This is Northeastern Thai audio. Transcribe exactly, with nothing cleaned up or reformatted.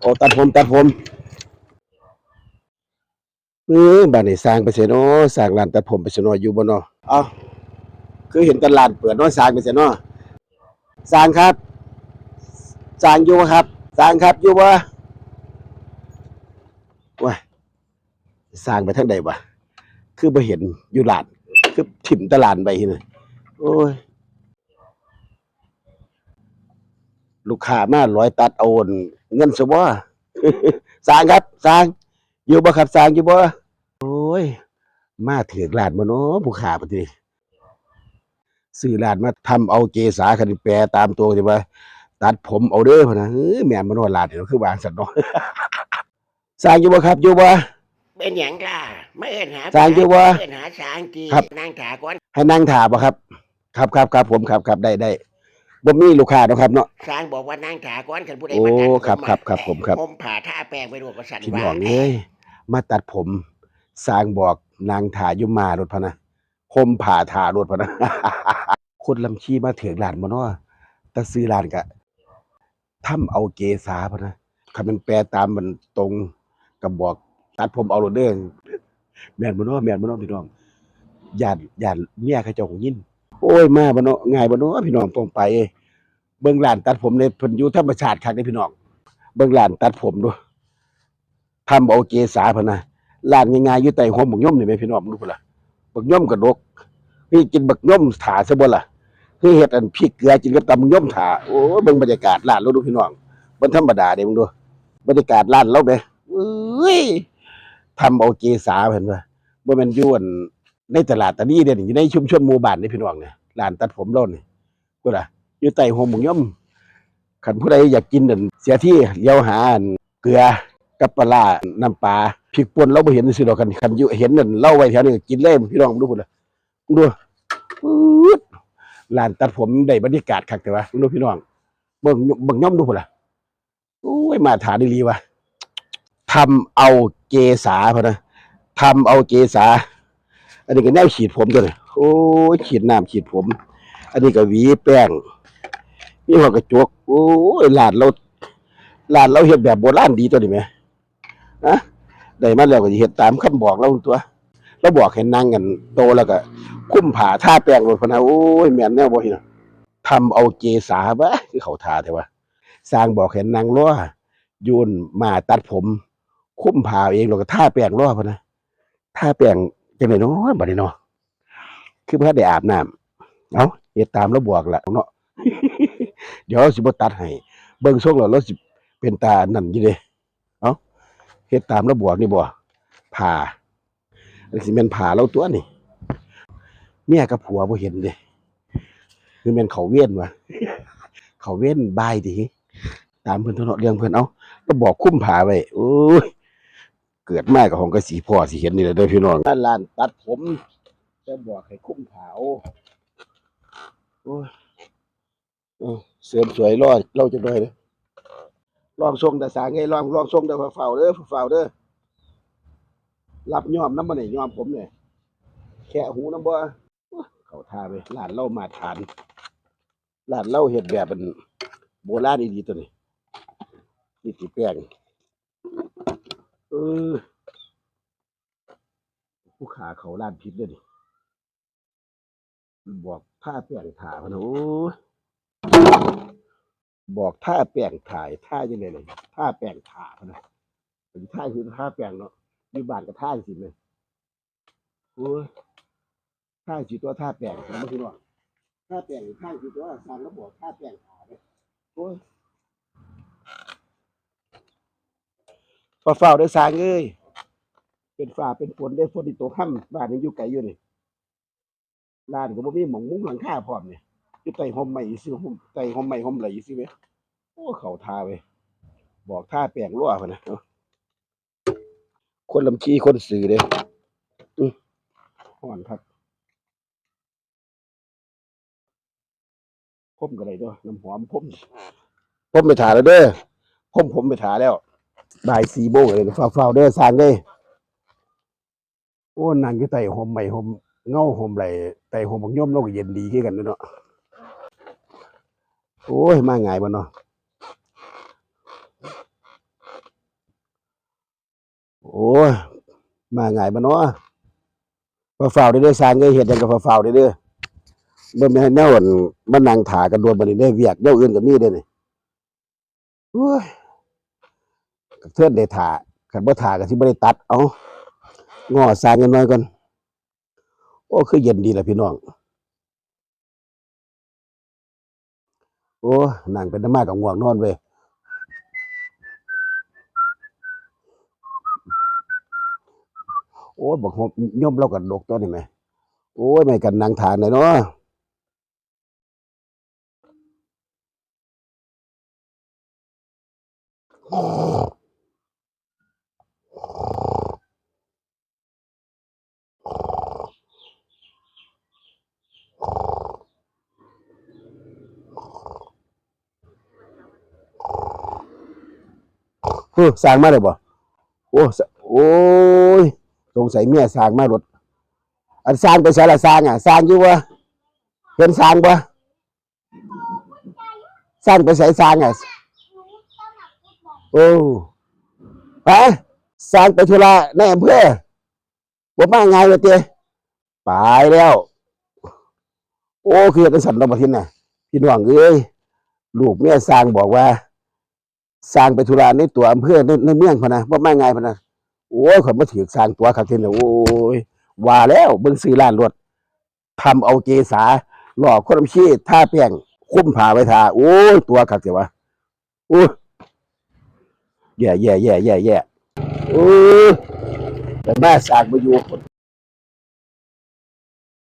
โอ้ ตัดผม ตัดผม เออ บัดนี้ซ่างไปไสน้อ ซ่างร้านตัดผมไปไสน้อ อยู่บ่น้อ เอ้า คือเห็นแต่ร้านเปิดน้อ ซ่างไปไสน้อ ซ่างครับ ซ่างอยู่บ่ครับ ซ่างครับ อยู่บ่ ว้าย ซ่างไปทางใดวะ คือบ่เห็นอยู่ร้าน คือถิ่มแต่ร้านไปหั่นน่ะ โอ้ย ลูกค้ามาหลอยตัดเอาเงินซะบ่ ซ่างครับ ซ่าง อยู่บ่ครับ ซ่างอยู่บ่ โอ้ย มาถืกร้านบ่น้อ ผู้ค้าบัดนี้ ซื้อร้านมาทำเอาเกษา คันแปลตามตัวสิว่า ตัดผมเอาเด้อ พะนะ เอ้อ แม่นบ่น้อ ร้านนี่ คือวาจั่งซั้นเนาะ ซ่างอยู่บ่ครับ อยู่บ่ เป็นหยังล่ะ มาเอิ้นหา ซ่างอยู่บ่ เอิ้นหาซ่างติ ครับ นั่งถ่าก่อน ให้นั่งถ่าบ่ครับ ครับ ครับ ครับผม ครับ ครับ ได้ ได้ บ่มีลูกค้าเนาะครับเนาะ ซ่างบอกว่านั่งถ่าก่อน คันผู้ใด โอ้ มาตัดผม ครับ ครับ ครับผม ครับ ห่มผ้าทาแป้งไปโลดว่าซั่น พี่น้องเอ้ย มาตัดผม ซ่างบอกนั่งถ่าอยู่หม้ารถพะนะ ห่มผ้าถ่ารถพะนะ คนลำชีมาถืกร้านบ่น้อ แต่ซื้อร้านกะ ทำเอาเกษาพะนะ คันแม่นแปลตามมันตรง ก็บอกตัดผมเอาโลดเด้อ แม่นบ่น้อ แม่นบ่น้อพี่น้อง ย้าน ย้านเมียเขาเจ้าได้ยิน โอ้ย มาบ่น้อ ง่ายบ่น้อพี่น้อง ป้องไป เบิ่งร้านตัดผมเด้ เพิ่นอยู่ธรรมชาติคักเด้พี่น้อง เบิ่งร้านตัดผมดู ทำเอาเกษาพะนะ ร้านง่ายๆ อยู่ใต้ฮ่มบักยมนี่แหมพี่น้อง ดูพุ้นล่ะ บักยมกะดก นี่กินบักยมถ่าซะบ่ล่ะ คือเฮ็ดอันพริกเกลือกินกับตำบักยมถ่า โอ้ เบิ่งบรรยากาศร้านลาวดูพี่น้อง บ่ธรรมดาเด้ เบิ่งดู บรรยากาศร้านลาวแหม เอ้ย ทำเอาเกษาเพิ่นว่า บ่แม่นอยู่อันในตลาดตานีเด้นี่ อยู่ในชุมชนหมู่บ้านนี่พี่น้องนี่ ร้านตัดผมลาวนี่ พุ้นล่ะ อยู่ใต้ฮ่มบักยม คันผู้ใดอยากกินนั่น เสียทีเหลียวหาอันเกลือกับปลาร้า น้ำปลา พริกป่นลาวบ่เห็นซื่อดอก คัน คันอยู่ เห็นนั่นลาวไว้แถวนี้ก็กินเลย พี่น้อง ดูพุ้นล่ะ ดู ปื๊ด ร้านตัดผมได้บรรยากาศคักแท้วะ ดูพี่น้อง เบิ่ง เบิ่งยมดูพุ้นล่ะ โอ้ย มาตรฐานอีหลีวะ ทำเอาเกษาพะนะ ทำเอาเกษา อันนี้ก็แนวขีดผมตัวนี้ โอ้ย ขีดน้ำขีดผม อันนี้ก็หวีแป้ง มีฮอดกระจก โอ้ย ร้านลาว ร้านลาวเฮ็ดแบบโบราณดีตัวนี้แหม นะ ได้มาแล้วก็สิเฮ็ดตามคำบอกลาวตั๊ว ลาวบอกให้นั่งกันโต๊ะแล้วก็คุมผ้าทาแป้งโลดพะนะ โอ้ย แม่นแนวบ่ ทำเอาเกษา บ้า คือเข้าท่าแท้วะ ซ่างบอกให้นั่งรอ อยู่หม้าตัดผม คุมผ้าเองแล้วก็ทาแป้งรอพะนะ ทาแป้งจั่งใดน้อ บัดนี้น้อ คือบ่ทันได้อาบน้ำ เอ้า เฮ็ดตามลาวบอกล่ะเนาะ เดี๋ยวลาวสิบ่ตัดให้ เบิ่งทรงแล้วลาวสิเป็นตานั่นอยู่เด้ เอ้า เฮ็ดตามลาวบอกนี่บ่ ผ้า อันนี้สิแม่นผ้าลาวตั๊วนี่ เมียกับผัวบ่เห็นเด้ คือแม่นเข้าเวรวะ เข้าเวรบ่ายติ ตามเพิ่นตั๊วเนาะ เรื่องเพิ่น เอ้า ลาวบอกคุมผ้าไว้ โอ้ย เกิดมาก็คงสิพ้อสิเห็นนี่แหละเด้อพี่น้อง ร้านตัดผม แต่บอกให้คุมผ้า โอ้ โอ้ย เออ เสริมสวยรอลาวจักหน่อยเด้อ ลองส่งเด้อซ่างเอ้ย ลอง ลองส่งเด้อ ฟ้าวๆเด้อ ฟ้าวๆเด้อ รับย้อมนำบ่นี่ ย้อมผมนี่ แคะหูนำบ่ เข้าท่าเว้ย ร้านลาวมาตรฐาน ร้านลาวเฮ็ดแบบอันโบราณอีหลีตั๊วนี้ นี่ติแป้ง เออ ผู้ค้าเข้าร้านผิดเด้อนี่ บอกทาแป้งท่าพะนะ โอ้ย บอกทาแป้งท่า ท่าจั่งใด๋ล่ะ ทาแป้งท่าพะนะ ไปทาคือทาแป้งเนาะ อยู่บ้านก็ทาจั่งซี้แหม โอ้ย ทาสิตั๊ว ทาแป้ง เห็นบ่พี่น้อง ทาแป้ง ทาสิตั๊ว ซ่างลาวบอกทาแป้งท่าเด้ โอ้ย ฟ้าวๆเด้อซ่างเอ้ย เป็นฟ้าเป็นฝนเด้ ฝนสิตกค่ำ บ้านยังอยู่ไกลอยู่นี่ ร้านก็บ่มีหม้องมุงหลังคาพร้อมนี่ อยู่ใต้ฮ่มไม้ซื่อ ฮ่ม ใต้ฮ่มไม้ฮ่มไหล่ซื่อเว้ย โอ้ เข้าท่าเว้ย บอกทาแป้งรอพะนะ คนลำชีคนซื่อเด้ อื้อ ฮ้อนคัก พรมก็ได้ตั๊ว น้ำหอมพรม พรมไปท่าแล้วเด้อ พรมผมไปท่าแล้ว บ่ายสี่โมงเลย ฟ้าวๆเด้อซ่างเด้อ โอ้ นั่งอยู่ใต้ฮ่มไม้ฮ่มเงาฮ่มไหล่ ใต้ฮ่มบักยมลาวก็เย็นดีคือกันเด้อเนาะ โอ้ย มาง่ายบ่เนาะ โอ้ย มาง่ายบ่น้อ ฟ้าวๆเด้อ สร้างเอ้ย เฮ็ดหยังก็ฟ้าวๆเด้อ บ่แม่นแนวอันมานั่งถ่ากันโดนบัดนี้เด้ เวียกแนวอื่นก็มีเด้นี่ โอ้ย กะเทินได้ถ่า คันบ่ถ่าก็สิบ่ได้ตัด เอ้า ง้อสร้างจักหน่อยก่อน โอ้ คือเย็นดีล่ะพี่น้อง โอ้ นั่งเป็นตามาก็ง่วงนอนเว้ย โอ้ย บักฮบ ยมเราก็ดกตัวนี้แหม โอ้ย ไม่กันนั่งถ่าหน่อยเนาะ เฮ้อ สร้างมาเลยบ่ โอ้ ส- โอ้ย สงสัยเมียสร้างมาโลด อันสร้างไปไสล่ะ สร้างอะ สร้างอยู่บ่ เห็นสร้างบ่ สร้างไปไส สร้างอะ โอ้ ฮะ สร้างไปธุระในอำเภอ บ่มาง่ายว่าติ ตายแล้ว โอ้ คือจั่งซั้นเนาะบัดทีนี้ พี่น้องเอ้ย ลูกเมียสร้างบอกว่า สร้างไปธุระในตัวอำเภอ ใน ในเมืองพุ้นนะ บ่มาง่ายพุ้นนะ โอ้ย ข้อยมาถืกสร้างตั๋วคักแท้นี่ โอ้ย ว่าแล้ว เบิ่งชื่อร้านโลด ทำเอาเกษา หล่อคนน้ำขี้ ทาแป้ง คุมผ้าไว้ท่า โอ้ย ตั๋วคักแท้วะ โอ้ย แย่ แย่ แย่ แย่ แย่ โอ้ย แต่มาสร้างบ่อยู่